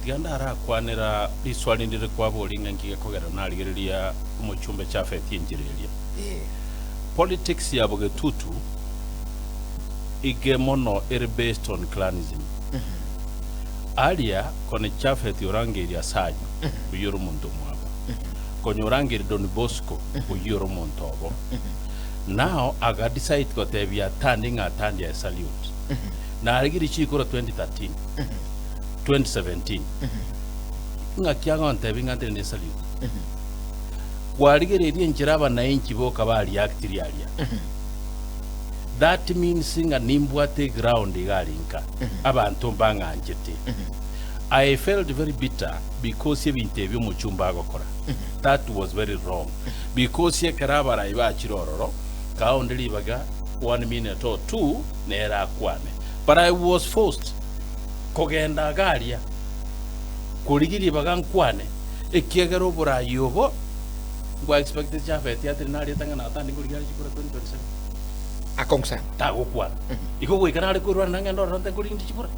Tiga ndarakwanera riswali ndire kwaboria ng'a nki gekogera narigereria omochumbe Japhet enchera eria. Politics ya bogetutu ige mono ere based on clanism. Aria kone Japhet orangeirie Asanyo oyio ore omonto omwabo. Konya orangeirie Don Bosco oyio ore omonto obo. Now aga decide gotebia Atandi ng'a Atandi I salute. Narigirie chikura 2013, 2017. Ng'aki agontebia ng'a ntende ne salute. Kwarigereria enchera abanainchi boka ba reactiri aria. That means ng'a nimbwate eground iga aria nka. Abanto mbang'anchete. I felt very bitter because ebinto ebi omochumba agokora. That was very wrong. Because ekero abarai bachire ororo, kaa onde ribaga one minute or two nere akwane. But I was forced kogenda iga aria korigia ribaga nkwane, ekiagera oborai obo nkwa expect Japhet atire nariete ng'a natandi nkorigia are chikura 2027. Akong'u sana. Tagokwana. Igo goika nare koirwana ng'ende ororo nte nkorigia chikura.